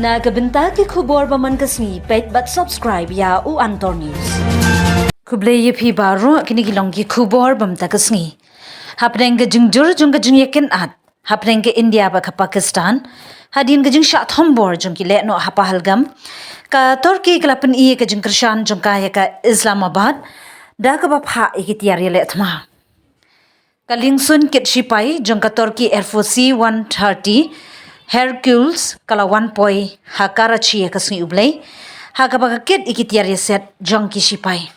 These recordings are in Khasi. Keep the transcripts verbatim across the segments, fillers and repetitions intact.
Na ka bynta ki khubor ba man ka sngi, peit bad subscribe ïa u Antor News. Khublei ïa phi baroh, kine ki long ki khubor ba mynta ka sngi. Hapdeng ka jingjur jong ka jingïakynad hapdeng ka India bad ka Pakistan, hadien ka jingshah thombor jong ki lehnoh ha Pahalgam, ka Turkey ka la pyni ka jingkyrshan jong ka ïa ka Islamabad da kaba phah ïa ki tiar ïaleh thma. Ka liengsuiñ kit shipai jong ka Turkey Air Force C one thirty Hercules ka la wan poi ha Karachi ïa ka sngi U Blei, ha kaba ka kit ïa ki tiar ïaset jong ki shipai.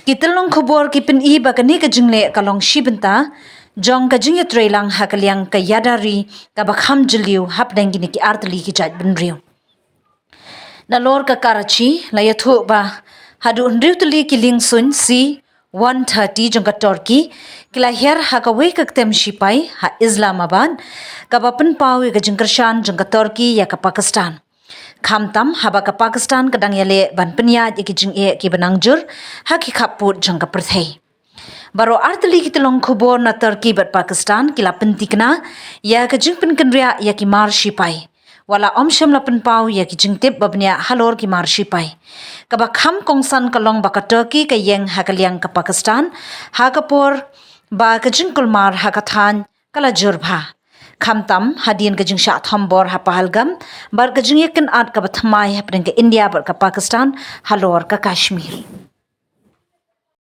Ki tyllong khubor ki pyni ba kane ka jingleh ka long shi bynta jong ka jingïatreilang ha ka liang ka ïada ri kaba kham jylliew hapdeng kine ki artylli ki jaitbynriew. Nalor ka Karachi, la ïathuh ba haduh hynriew tylli ki liengsuiñ C one thirty jong ka Turkey ki la hiar ha kawei ka ktem shipai ha Islamabad, kaba pynpaw ïa ka jingkyrshan jong ka Turkey ïa ka Pakistan. Khamtam haba ka Pakistan ka dang ïaleh ban pynïaid ïa ki jingeh kiba nang jur ha ki khappud jong ka pyrthei. Baroh artylli ki tyllong khubor na Turkey bad Pakistan ki la pyntikna ïa ka jingpynkynriah ïa ki mar shipai, wat la ym shym la pynpaw ïa ki jingtip ba bniah halor ki mar shipai. Kaba kham kongsan ka long ba ka Turkey ka ïeng ha ka liang ka Pakistan ha ka por ba ka jingkulmar ha ka thaiñ ka la jur bha, khamtam hadien ka jingshah thombor ha Pahalgam bad ka jingïakynad kaba thymmai hapdeng ka India bad ka Pakistan halor ka Kashmir.